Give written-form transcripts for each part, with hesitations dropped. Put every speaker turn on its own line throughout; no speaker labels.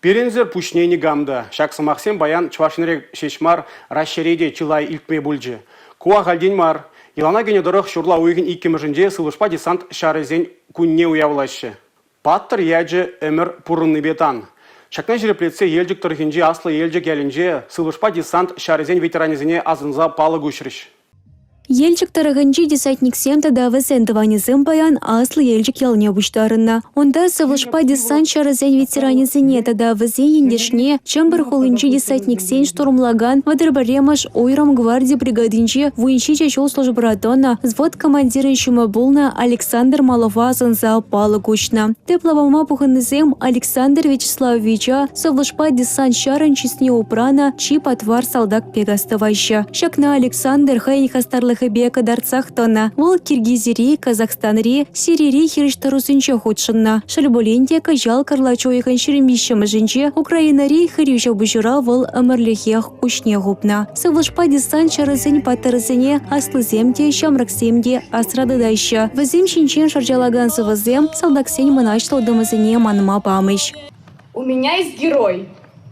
Пирӗнсӗр пуҫне никам та. Ҫак сӑмахсем паян Чӑваш Енре ҫеҫ мар, Раҫҫейре те чылай илтме пулчӗ. Ку ахальтен мар. Йӑлана кӗнӗ тӑрӑх ҫурла уйӑхӗн иккӗмӗшӗнче сывлӑшпа десант ҫарӗсен кунне уявлаҫҫӗ. Паттӑр ячӗ ӗмӗр пурӑннипе тан. Ҫакна ҫирӗплетсе Елчӗк тӑрӑхӗнчи Аслӑ Елчӗк ялӗнче сывлӑшпа десант ҫарӗсен ветеранӗсене асӑнса палӑк уҫрӗҫ.
Елчӗк тӑрӑхӗнчи десантниксем тата вӗсен тӑванӗсем паян Аслӑ Елчӗк ялне пуҫтарӑннӑ. Унта сывлӑшпа десант ҫарӗсен ветеранӗсене тата вӗсен ентешне Чӗмпӗр хулинчи десантниксен штурмлакан 31-мӗш уйрӑм гварди бригадинче 17 ҫул службӑра тӑнӑ взвод командирӗн ҫумӗ пулнӑ Александр Малова асӑнса палӑк уҫнӑ. Тӗп лапама пухӑннисем Александр Вячеславовича сывлӑшпа десант ҫарӗн чысне упранӑ чи патвар салтак пек астӑваҫҫӗ. Ҫакна Александр хӑйӗн хастарлӑхӗпе кӑтартсах тӑнӑ. Вӑл Киргизири, Казахстанри, Сирири хирӗҫтӑрусенче хутшӑннӑ. Шел пулин те, кӑҫал кӑрлач уйӑхӗн 23-мӗшӗнче Украинӑри хӗрӳ ҫапӑҫура вӑл ӗмӗрлӗхех куҫне хупнӑ. Сывлӑшпа десант ҫарӗсен паттӑрӗсене аслисем те, ҫамрӑксем те асра тытаҫҫӗ. Вӗсем ҫинчен шӑрҫалакан сӑвӑсем салтаксен мӑнаҫлӑ утӑмӗсене манма памӗҫ.
У меня есть герой.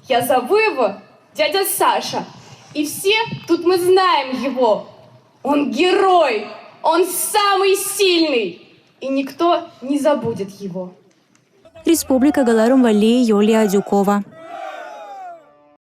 Я зову его дядя Саша. И все тут мы знаем его. Он герой, он самый сильный, и никто не забудет его.
Республика кӑларӑм валли Юлия Адюкова.